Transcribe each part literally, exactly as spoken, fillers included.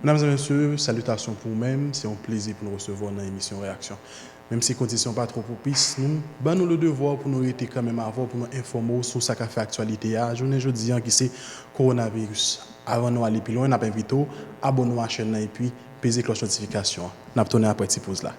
Medam e mesye, salitasyon pou ou menm. Se yon plezi pou nou resevwa w nan emisyon Reyaksyon. Menm si kondisyon pa twò pwopis, nou ban nou le devwa pou nou rete kanmenm avè w, pou nou enfòme w sou sa k ap fè aktyalite a jounen jodi a, ki se kowonaviris. Avan nou ale pi lwen, n ap envite w abòne w a chèn nan epi peze klòch notifikasyon an. N ap tounen apre ti poz la.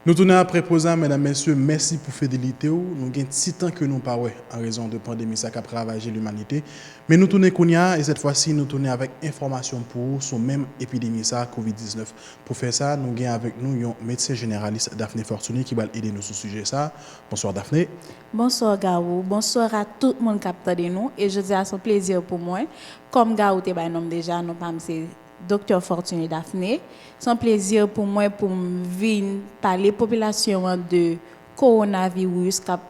Nou tounen apre poz la, medam, mesye, mèsi pou fidelite w. Nou gen ti tan ke nou pa wè an rezon de pandemi sa k ap ravaje limanite. Men nou tounen kounye a, e sèt fwa si nou tounen avèk enfòmasyon pou ou sou menm epidemi sa, kovid diznèf. Pou fè sa, nou gen avèk nou yon medsen jeneralis, Daphné Fortuné, ki pral ede nou sou sijè sa. Bonswa, Daphné. Bonswa, Gawou. Bonswa a tout moun k ap tande nou. E jodi a, se yon plezi pou mwen. Kòm Gawou te bay non m deja, non pa m se Doktè Fortuné Daphné. Se yon plezi pou mwen pou m vin pale popilasyon an de kowonaviris k ap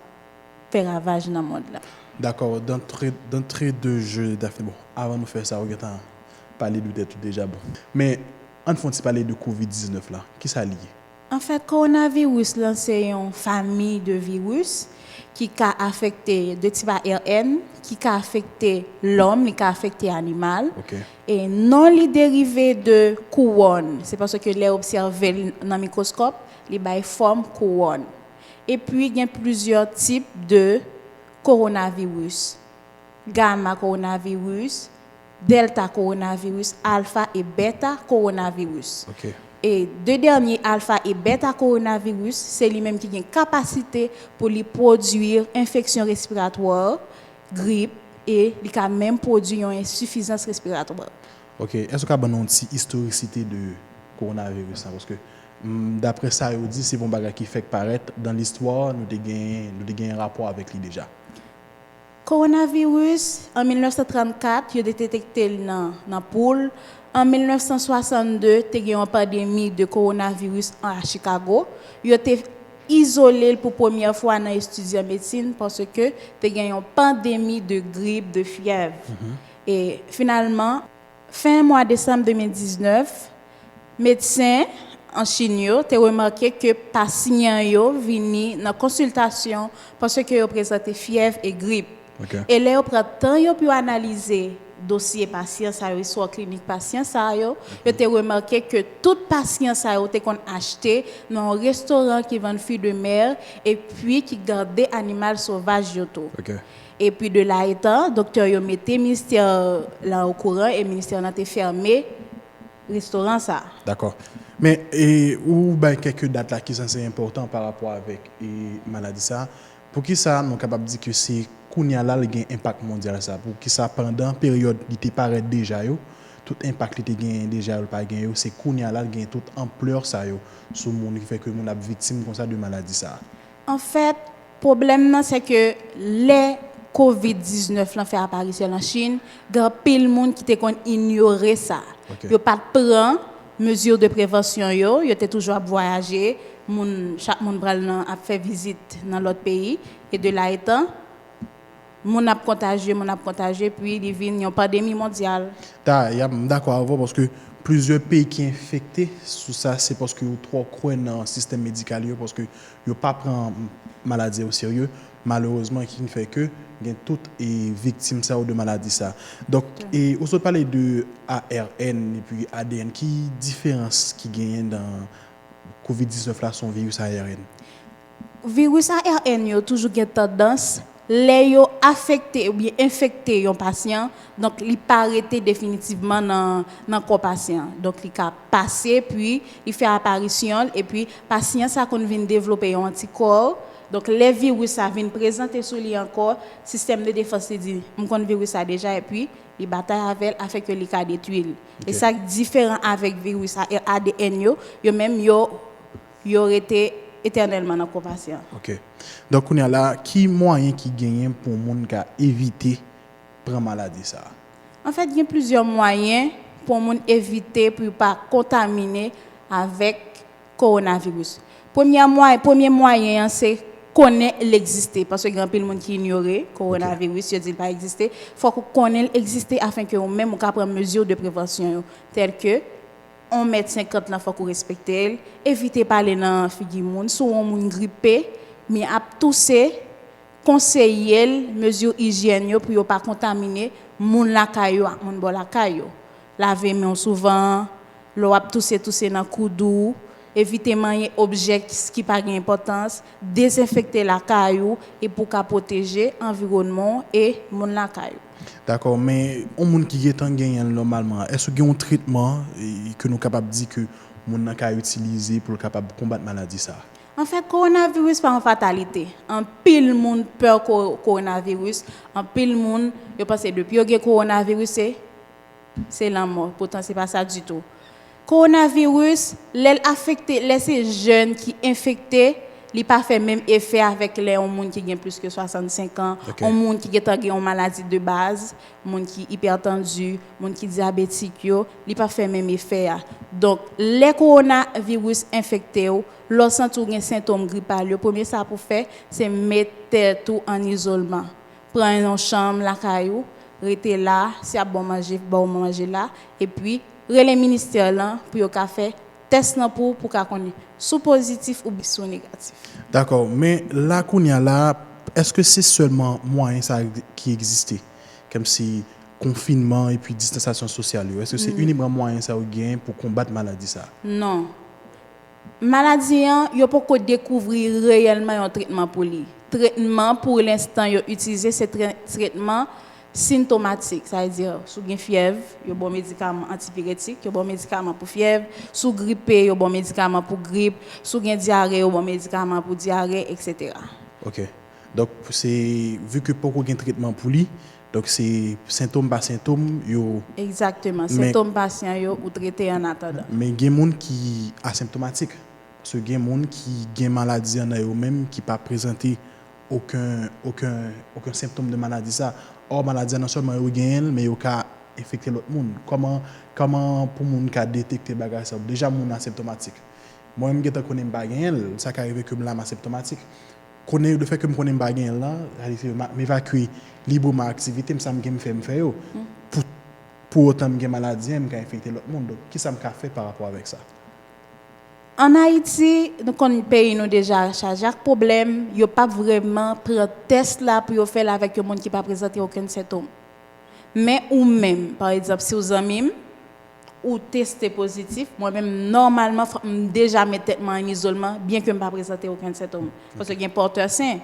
fè ravaj nan mond lan. Dakò, d'entrée, d'entrée de jeu, Daphné, bon, avan nou fè sa, ou gentan pale de tèt ou deja, bon. Men, ann fè yon ti pale de kovid diznèf la. Kisa li ye? Anfèt, kowonaviris lan se yon fanmi de viris ki ka afekte, de tip A R N, ki ka afekte lòm, li ka afekte animal. Ok. E non li derive de kouwòn. Se paske lè w obsève l nan mikwoskòp, li bay fòm kouwòn. Epi, gen plizyè tip de kowonaviris. Gama kowonaviris, dèlta kowonaviris, alfa e bèta kowonaviris. Ok. E de dènye, alfa e bèta kowonaviris, se li menm ki gen kapasite pou li pwodui enfeksyon respiratwa, grip, e li ka menm pwodui yon ensifizans respiratwa. Ok, èske w ka ban nou yon ti istorisite de kowonaviris la? Paske, mm, daprè sa yo di, se yon bagay ki fèk parèt dan listwa, nou te gen, nou te gen rapò avèk li deja. Kowonaviris, an mil nèf san trannkat, yo te detekte l nan, nan poul. An mil nèf san swasannde, te gen yon pandemi de kowonaviris an, a Chicago. Yo te izole l pou premyè fwa nan estidyan medsin paske te gen yon pandemi de grip, de fyèv. Mhm. E finalman, fen mwa desanm de mil diznèf, medsen an Chin yo te remake ke pasyan yo vini nan konsiltasyon paske yo prezante fyèv e grip. Ok. E lè yo pran tan yo pou yo analize dosye pasyan sa yo, istwa klinik pasyan sa yo, yo te remake ke tout pasyan sa yo te konn achte nan yon restoran ki vann fwi de mè epi ki gade animal sovaj yo tou. Ok. Epi de la etan, doktè yo mete ministè la okouran e ministè lan te fèmen restoran sa. Dakò. Men, e, ou bay kèk dat la ki sanse enpòtan pa rapò avèk, e, maladi sa. Poukisa nou kapab di ke se kounye a la l gen enpak mondyal sa? Poukisa pandan peryòd li te parèt deja yo, tout enpak li te genyen deja yo, l pa gen yo, se kounye a la l gen tout anplè sa yo sou moun, ki fè ke moun ap viktim konsa de maladi sa? Anfèt, pwoblèm nan, se ke lè kovid diznèf lan fè aparisyon l an Chin, gen anpil moun ki te konn inyore sa. Ok. Yo pa t pran mezi de prevansyon yo, yo te toujou ap vwayaje, moun, chak moun pral nan, ap fè vizit nan lòt peyi, e de la etan, moun ap kontajye, moun ap kontajye, pi li vin yon pandemi mondyal. Ta, ya, m dakò avè w, paske plizyè peyi ki enfekte sou sa, se paske yo twò kwè nan sistèm medikal yo, paske yo pa pran maladi a o serye, malerezman, ki fè ke gen tout, e, viktim sa yo de maladi sa. Donk, e, ou sot pale de A R N epi A D N, ki diferans ki genyen dan kovid diznèf la, se yon viris A R N? Viris A R N yo toujou gen tandans, lè yo afekte oubyen enfekte yon pasyan, donk li pa rete definitivman nan, nan kò pasyan. Donk li ka pase, epi li fè aparisyon l, epi pasyan sa konn vin devlope yon antikò. Donk lè viris sa vin prezante sou li ankò, sistèm de defans li di, "M konn viris sa deja," epi li batay avè l afin ke li ka detwi l. E sa k diferan avèk viris A, A D N yo, yo menm yo, yo rete etènèlman nan kò pasyan. Ok. Donk, kounye a la, ki mwayen ki genyen pou moun ka evite pran maladi sa a? Anfèt, gen plizyè mwayen pou moun evite pou yo pa kontamine avèk kowonaviris. Premyè mwayen, premye mwayen an, se konnen l egziste, paske gen anpil moun ki inyore kowonaviris, yo di l pa egziste. Fòk ou konnen l egziste afin ke ou menm ou ka pran mezi de prevansyon yo, tèl ke yon mèt senkant lan fòk ou respekte l. Evite pale nan figi moun. Si w wè yon moun gripe, men ap touse, konseye l mezi ijyèn yo pou yo pa kontamine moun lakay yo ak moun bò lakay yo. Lave men w souvan, lè w ap touse, touse nan koud ou, evite manyen objè ki, ki pa gen enpòtans, dezenfekte lakay ou e pou w ka pwoteje anviwònman w e moun lakay ou. Dakò, men yon moun ki gentan genyen l nòmalman, èske gen yon tretman e, ke nou kapab di ke moun nan ka itilize pou l kapab konbat maladi sa a? Anfèt, kowonaviris pa yon fatalite. Anpil moun pè ko- kowonaviris. Anpil moun, yo panse depi yo gen kowonaviris, se, se lanmò. Poutan, se pa sa ditou. Kowonaviris, lè l afekte, lè se jèn ki enfekte, li pa fè menm efè avèk lè yon moun ki gen plis ke swasannsenk an, Ok. Yon moun ki gentan gen yon maladi de baz, moun ki ipètandi, moun ki dyabetik yo, li pa fè menm efè a. Donk, lè kowonaviris enfekte w, lè w santi w gen sentòm gripal yo, premye sa pou w fè, se met tèt ou an izolman. Pran yon chanm lakay ou, rete la, si y ap ba w manje, ba w manje la, epi rele ministè lan pou yo ka fè tès lan pou ou, pou w ka konnen si w pozitif oubyen si w negatif. Dakò, men la kounye a la, èske se sèlman mwayen sa ki egziste? Kòmsi konfinman epi distansasyon sosyal yo. Èske se inikman mwayen sa yo genyen pou konbat maladi sa? Non. Maladi an, yo poko dekouvri reyèlman yon tretman pou li. Tretman pou lenstan yo itilize se tre- tretman sintomatik, sa vle di, si w gen fyèv, yo ba w medikaman antipiretik, yo ba w medikaman pou fyèv, si w gripe, yo ba w medikaman pou grip, si w gen dyare, yo ba w medikaman pou dyare, etsetera. Ok. Donk, se, vi ke poko gen tretman pou li, donk se sentòm pa sentòm, yo... Egzakteman. Men- Sentòm pasyan yo, ou trete an atandan. Men gen moun ki asenptomatik. Paske gen moun ki gen maladi an nan yo menm, ki pa prezante okenn, okenn, okenn sentòm de maladi sa. Ò, maladi an non sèlman yo genyen l, men yo ka enfekte lòt moun. Kòman, kòman pou moun ka detekte bagay sa? Deja, moun asenptomatik. Mwen menm, m gentan konnen m pa genyen l, sa ka rive ke m la m asenptomatik. Konnen, lefètke m konnen m pa genyen l lan, sa vle di m, m evakye libreman aktivite m, sa m gen m fè, m fè yo. Pou, pou otan m gen maladi an, m ka enfekte lòt moun. Donk, kisa m ka fè pa rapò avèk sa? Ann Ayiti, nou konn peyi nou deja chaje ak pwoblèm, yo p ap vrèman pran tès la pou yo fè l avèk yon moun ki pa prezante okenn sentòm. Men ou menm, pa egzanp, si w zanmi m, ou teste pozitif, mwen menm, nòmalman, fòk m deja met tèt mwen an izolman, byenke m pa prezante okenn sentòm. Paske gen pòtè sen.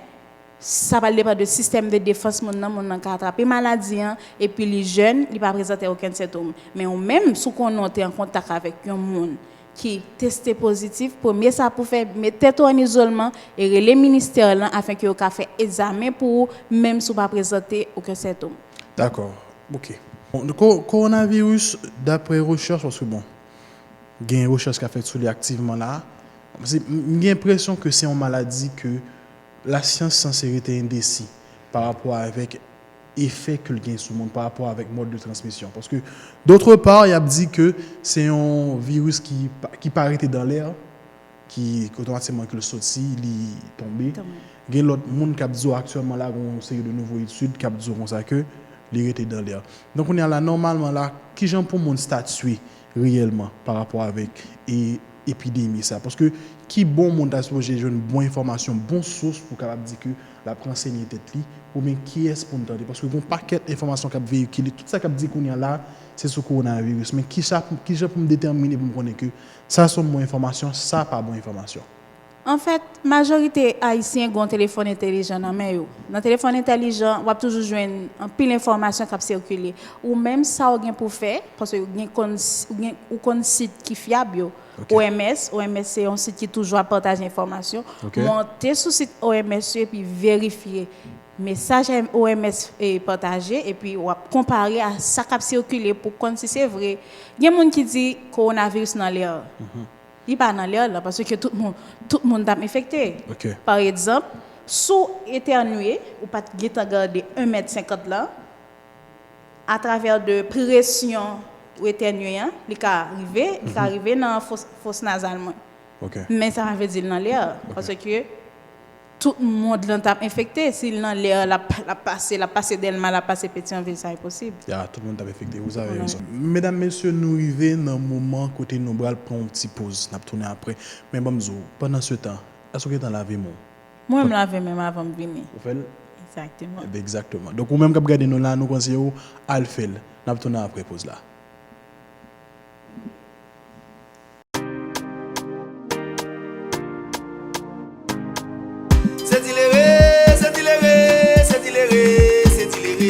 Sa pral depann de sistèm de defans moun nan, moun nan ka atrape maladi an, epi li jèn, li pa prezante okenn sentòm. Men ou menm, si w konnen w te an kontak avèk yon moun ki teste pozitif, premye sa pou w fè, met tèt ou an izolman e rele ministè lan afenke yo ka fè egzamen pou ou, menm si w pa prezante okenn sentòm. Dakò, ok. Bon, ko- kowonaviris, daprè rechèch, paske bon, gen rechèch k ap fèt sou li aktivman la, se- m gen enpresyon ke se yon maladi ke lasyans sanse rete endesi pa rapò avèk efè ke l gen sou moun, pa rapò avèk mòd de transmisyon. Paske, d'autre part, y ap di ke se yon viris ki pa, ki pa rete dan lè, ki otomatikman ke l soti, li tonbe. Gen lòt moun k ap di w aktyèlman la, gen yon seri de nouvo etid k ap di w konsa ke li rete dan lè. Donk, kounye a la, nòmalman la, kijan pou moun statye reyèlman pa rapò avèk e, epidemi sa? Paske ki bon moun ta sipoze jwenn bon enfòmasyon, bon sous pou kapab di ke l ap ransenye tèt li, oubyen kiyès pou n tande? Paske gen yon pakèt enfòmasyon k ap veyikile, tout sa k ap di kounye a la, se sou kowonaviris. Men kisa pou, kijan pou m detèmine pou m konnen ke sa se yon bon enfòmasyon, sa pa bon enfòmasyon? Anfèt, majorite Ayisyen gen yon telefòn entèlijan nan men yo. Nan telefòn entèlijan, w ap toujou jwenn anpil enfòmasyon k ap sikile. Ou menm, sa w gen pou w fè, paske w gen konn, ou gen, ou konn sit ki fyab yo. Ok. O M S, O M S se yon sit ki toujou ap pataje enfòmasyon. Ok. Monte sou sit O M S yo epi verifye mesaj O M S e pataje, epi w ap konpare a sa k ap sikile pou w konn si se vre. Gen moun ki di kowonaviris nan lè a. Li pa nan lè a la, paske tout moun, tout moun t ap enfekte. Ok. Pa egzanp, si w etènye, ou pa t gentan gade en mèt senkant lan, atravè de presyon ou etènye an, li ka rive, li ka rive nan fòs, fòs nazal mwen. Ok. Men sa pa vle di l nan lè a, paske Tout mond lan t ap enfekte. Si l nan lè a, l ap, l ap pase, l ap pase Dèlma, l ap pase Petyonvil, sa enposib. Ya, tout moun t ap enfekte, vous avez raison. Medam, mesye, nou rive nan moman kote nou pral pran yon ti poz. N ap tounen apre. Men ban m di w, pandan se tan, èske w gentan lave men w? Mwen, m lave men m avan m vini. Ou fè l? Egzakteman. Egzakteman. Donk, ou menm k ap gade nou la, nou konseye w al fè l. N ap tounen apre poz la. Se dilere, se dilere, se dilere, se dilere.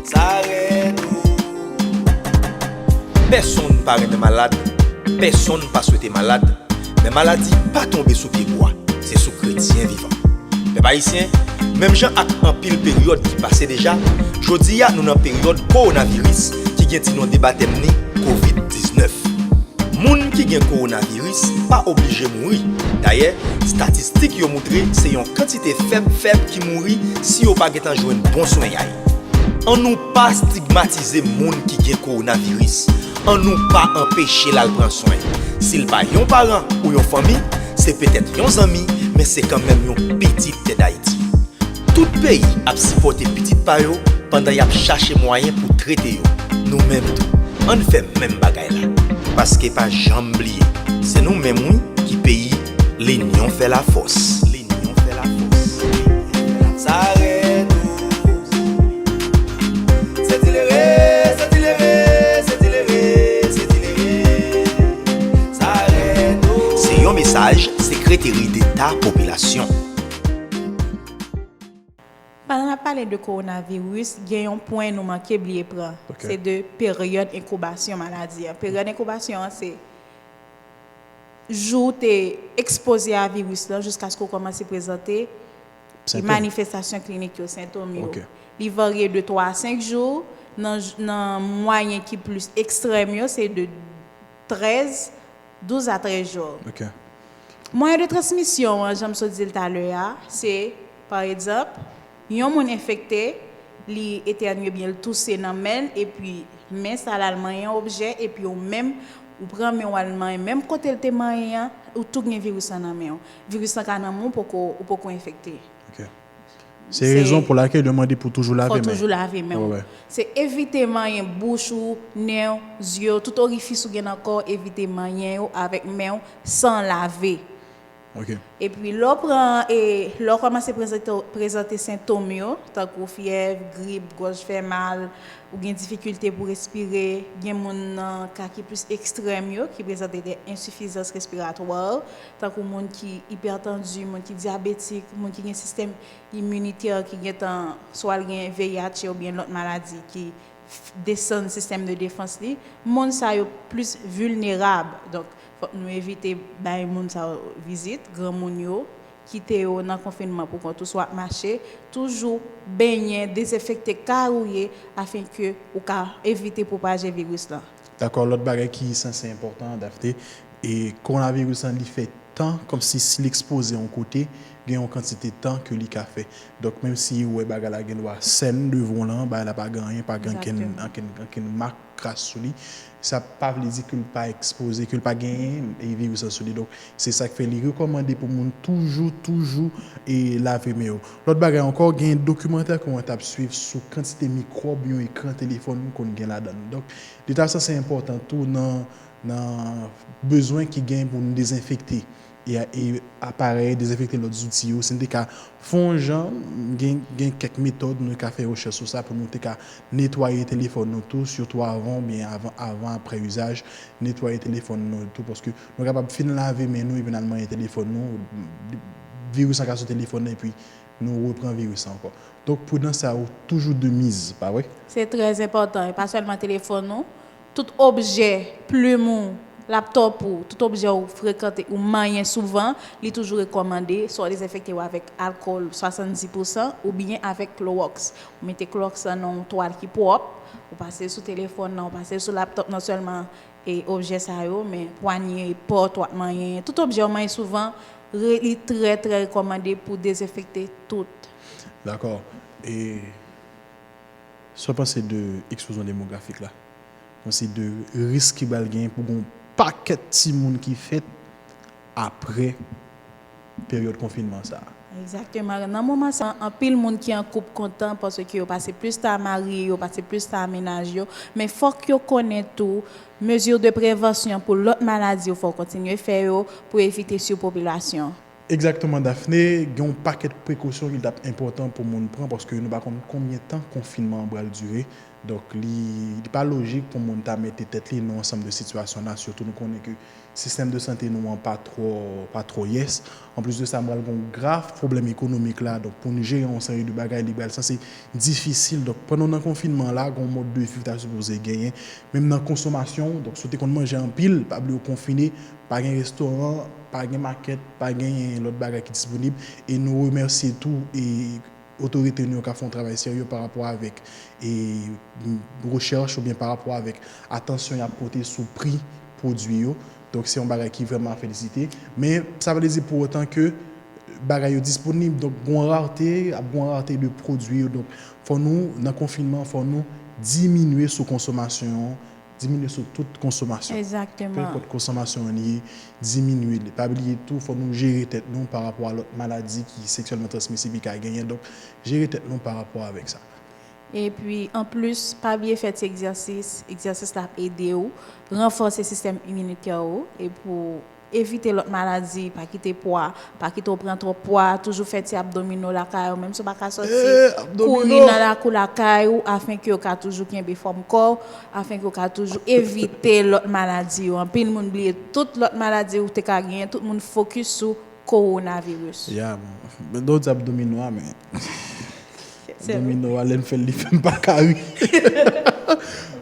Sa rèd o. Pèsonn pa renmen malad, pèsonn pa swete malad, men maladi pa tonbe sou pye bwa, se sou kretyen vivan. Pèp ayisyen, menm jan ak anpil peryòd ki pase deja, jodi a nou nan peryòd kowonaviris ki gen ti non de batèm ni kovid diznèf. Moun ki gen kowonaviris pa oblije mouri. Dayè, estatistik yo moutre se yon kantite fèb fèb ki mouri si yo pa gentan jwenn bon swenyay. Annou pa estigmatize moun ki gen kowonaviris. Annou pa anpeche l al pran swen. Si l pa yon paran ou yon fanmi, se petèt yon zanmi, men se kanmenm yon pitit tè Dayiti. Tout peyi ap sipòte pitit pa yo pandan y ap chache mwayen pou trete yo. Nou menm tou, ann fè menm bagay la. Paske pa janm bliye, se nou menm wi ki peyi. Linyon fè lafòs. Linyon fè lafòs. Sa rèd o. Se dilere, se dilere, se dilere, se dilere. Sa rèd o. Se yon mesaj Sekreteri Deta Popilasyon. Pandan n ap pale de kowonaviris, gen yon pwen nou manke bliye pran. Se de peryòd enkibasyon maladi an. Peryòd enkibasyon an se jou w te ekspoze a viris lan jiskaske w kòmanse prezante manifestasyon klinik yo, sentòm yo. Li varye de twa a senk jou, nan, nan mwayen ki plis ekstrèm yo, se de trèz, douz a trèz jou. Mwayen de transmisyon an, jan m sot di l talè a, se, pa egzanp, yon moun enfekte, li etènye oubyen l touse nan men l, epi men sa l al manyen yon objè, epi ou menm, ou pran men w al manyen menm kote l te manyen an, ou tou gen viris lan nan men w. Viris lan ka nan men w, ou poko, ou poko enfekte. Se rezon pou lakèl yo mande pou toujou lave men. Fò toujou lave men w. Se evite manyen bouch ou, nen w, zye w, tout orifis ou gen nan kò w, evite manyen yo avèk men w san lave. Epi lè w pran, e, lè w kòmanse prezante, prezante sentòm yo, tankou fyèv, grip, gòj fè mal, ou gen difikilte pou respire, gen moun nan ka ki plis ekstrèm yo ki prezante de ensifizans respiratwa, tankou moun ki ipètandi, moun ki dyabetik, moun ki gen sistèm iminitè ki gentan swa l gen V I H oubyen lòt maladi ki desann sistèm de defans li, moun sa yo plis vilnerab. Donk, fòk nou evite bay moun sa yo vizit, granmoun yo, kite yo nan konfinman poukont ou, swa ap mache, toujou benyen, dezenfekte kay ou ye, afen ke ou ka evite pwopaje viris lan. Dakò, lòt bagay ki sanse enpòtan, Daphné, e kowonaviris lan li fè tan, kòmsi si l ekspoze yon kote, gen yon kantite tan ke li ka fè. Donk, menm si ou wè bagay la gen dwa sèn devan w lan, bagay la pa gen anyen, pa gen ankenn, ankenn, ankenn mak kras sou li, sa pa vle di ke l pa ekspoze, ke l pa genyen e viris lan sou li. Donk, se sa k fè li rekòmande pou moun toujou, toujou e lave men yo. Lòt bagay ankò, gen dokimantè ke mwen t ap swiv sou kantite mikwòb yon ekran telefòn konn gen ladan l. Donk, li ta sanse enpòtan tou nan nan bezwen ki gen pou n dezenfekte e aparèy, dezenfekte lòt zouti yo. Si n te ka fè yon jan, gen, gen kèk metòd nou ka fè rechèch sou sa pou nou te ka netwaye telefòn nou tou, sitou avan oubyen avan, avan, apre izaj, netwaye telefòn nou tou, paske nou kapab fin lave men nou epi n al manyen telefòn nou, viris lan ka sou telefòn nan epi nou repran viris lan ankò. Donk, pridans sa yo toujou de miz, pa vre? Se trè enpòtan, e pa sèlman telefòn ou, tout objè, plim ou, laptòp ou, tout objè ou frekante, ou manyen souvan, li toujou rekòmande swa w dezenfekte yo avèk alkòl swasanndiz pousan oubyen avèk klowòks. Ou mete klowòks lan nan yon twal ki pwòp, ou pase l sou telefòn nan, ou pase l sou laptòp nan sèlman, e objè sa yo, men pwanye, pòt w ap manyen, tout objè w manyen souvan, re, li trè, trè rekòmande pou dezenfekte tout. Dakò. E sa w panse de eksplozyon demografik la? Kòmsi de risk ki pral genyen pou gen yon pakèt timoun ki fèt apre peryòd konfinman sa a. Egzakteman. Nan moman sa, anpil moun ki an koup kontan paske yo pase plis tan a mari yo, pase plis tan a mennaj yo. Men fòk yo konnen tou mezi de prevansyon pou lòt maladi yo, fò w kontinye fè yo pou evite sipopilasyon. Egzakteman, Daphné, gen yon pakèt prekosyon ki t ap enpòtan pou moun pran paske nou pa konn konbyen tan konfinman an pral dire. Donk, li, li pa lojik pou moun ta mete tèt li nan yon ansanm de sitiyasyon la, sitou nou konnen ke sistèm de sante nou an pa twò, pa twò yès. Anplis de sa, pral gen yon grav pwoblèm ekonomik la. Donk, pou n jere yon seri de bagay, li pral sanse difisil. Donk, pandan w nan konfinman la, gen yon mòd de vi w ta sipoze genyen. Menm nan konsomasyon, donk, si w te konn manje anpil, pa bliye w konfine, pa gen restoran, pa gen makèt, pa gen lòt bagay ki disponib. E nou remèsye tou e otorite nou yo ka fè yon travay serye pa rapò avèk e rechèch oubyen pa rapò avèk atansyon y ap pote sou pri pwodui yo. Donk, se yon bagay ki vrèman a felisite. Men, sa pa vle di pou otan ke bagay yo disponib. Donk, gen yon rarte, ap gen yon rarte de pwodui yo. Donk, fò nou, nan konfinman, fò nou diminye sou konsomasyon an, diminye sou tout konsomasyon. Pe Egzakteman. enpòt konsomasyon an ye, diminye li. Pa bliye tou, fò nou jere tèt nou pa rapò a lòt maladi ki seksyèlman transmisib ki ka genyen. Donk, jere tèt nou pa rapò avèk sa. Epi, anplis, pa bliye fè ti egzèsis. Egzèsis la ap ede w ranfòse sistèm iminitè ou. E pou evite lòt maladi, pa kite pwa, pa kite w pran twòp pwa, toujou fè ti abdomino lakay ou, menm si w pa ka sòti, Eh, abdomino! Kouri nan lakou lakay ou, afenke w ka toujou kenbe fòm kò w, afenke w ka toujou evite lòt maladi yo. Anpil moun bliye tout lòt maladi ou te ka genyen, tout moun fokis sou kowonaviris. Ya, bon. Men, dòk di abdomino a, men. Domino a, lè m fè l, li fè m pa ka ri.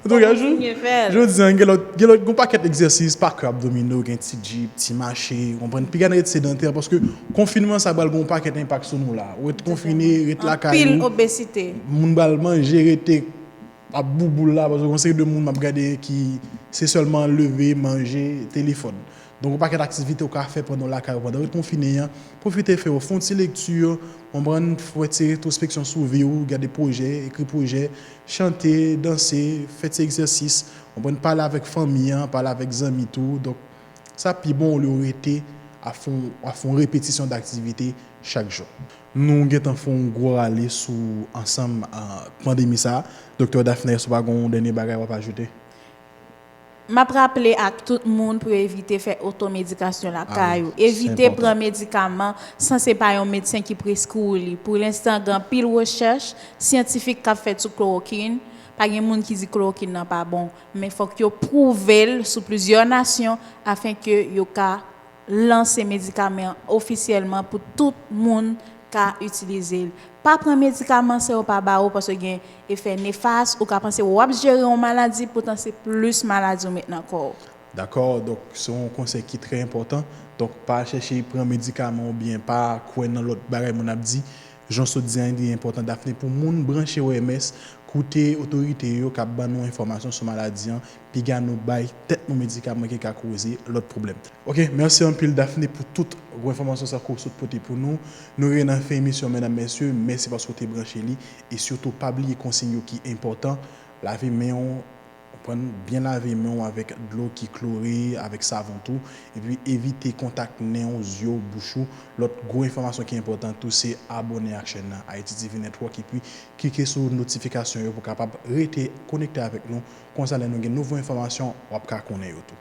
Antouka, Kontinye fè l. Jodi a, gen lòt, gen lòt, gen yon pakèt egzèsis, pa ke abdomino, gen ti jip, ti mache, w konprann? Piga n ret sedantè, paske konfinman sa pral gen yon pakèt enpak sou nou la. Ou ret konfine, ret lakay Anpil ou. Obezite. Moun pral manje, rete ap bouboul la, paske yon seri de moun m ap gade ki se sèlman leve, manje, telefòn. Donk, yon pakèt aktivite ou ka fè pandan w lakay ou, pandan w ret konfine an, pwofite fè yo, fè yon ti lekti, konprann, fè ti retwospeksyon sou vi w, gade pwojè, ekri pwojè, chante, danse, fè ti egzèsis, konprann, pale avèk fanmi an, pale avèk zanmi tou. Donk, sa pi bon olye w rete ap fè yon, ap fè yon repetisyon daktivite chak jou. Nou gentan fè yon gwo rale sou ansanm, ah, pandemi sa a. Doktè Daphné, èske w pa gen yon dènye bagay w ap ajoute? M ap raple ak tout moun pou yo evite fè otomedikasyon lakay ou. Ah wi, se Evite enpòtan. Pran medikaman san se pa yon medsen ki preskri w li. Pou lenstan, gen anpil rechèch syantifik k ap fèt sou klorokin. Pa gen moun ki di klorokin nan pa bon, men fòk yo pwouve l sou plizyè nasyon afenke yo ka lanse medikaman an ofisyèlman pou tout moun ka itilize l. Pa pran medikaman san yo pa ba ou, paske gen efè nefas, ou ka panse w ap jere yon maladi, poutan se plis maladi w met nan kò w. Dakò, donk se yon konsèy ki trè enpòtan. Donk, pa chèche pran medikaman oubyen pa kwè nan lòt bagay moun ap di. Jan w sot di an, li enpòtan, Daphné, pou moun branche O M S, koute otorite yo k ap ban nou enfòmasyon sou maladi an, piga nou bay tèt nou medikaman ki ka koze lòt pwoblèm. Ok, mèsi anpil, Daphné, pou tout gwo enfòmasyon sa ke w sot pote pou nou. Nou rive nan fen emisyon, medam, mesye, mèsi paske w te branche li, e sitou pa bliye konsiy yo ki enpòtan, lave men w, konprann, byen lave men w avèk dlo ki klore, avèk savon tou, epi evite kontak nen w, zye w, bouch ou. Lòt gwo enfòmasyon ki enpòtan tou, se abòne ak chèn nan Haiti T V Network, epi klike sou notifikasyon yo pou w kapab rete konekte avèk nou. Konsa, lè nou gen nouvo enfòmasyon, w ap ka konnen yo tou.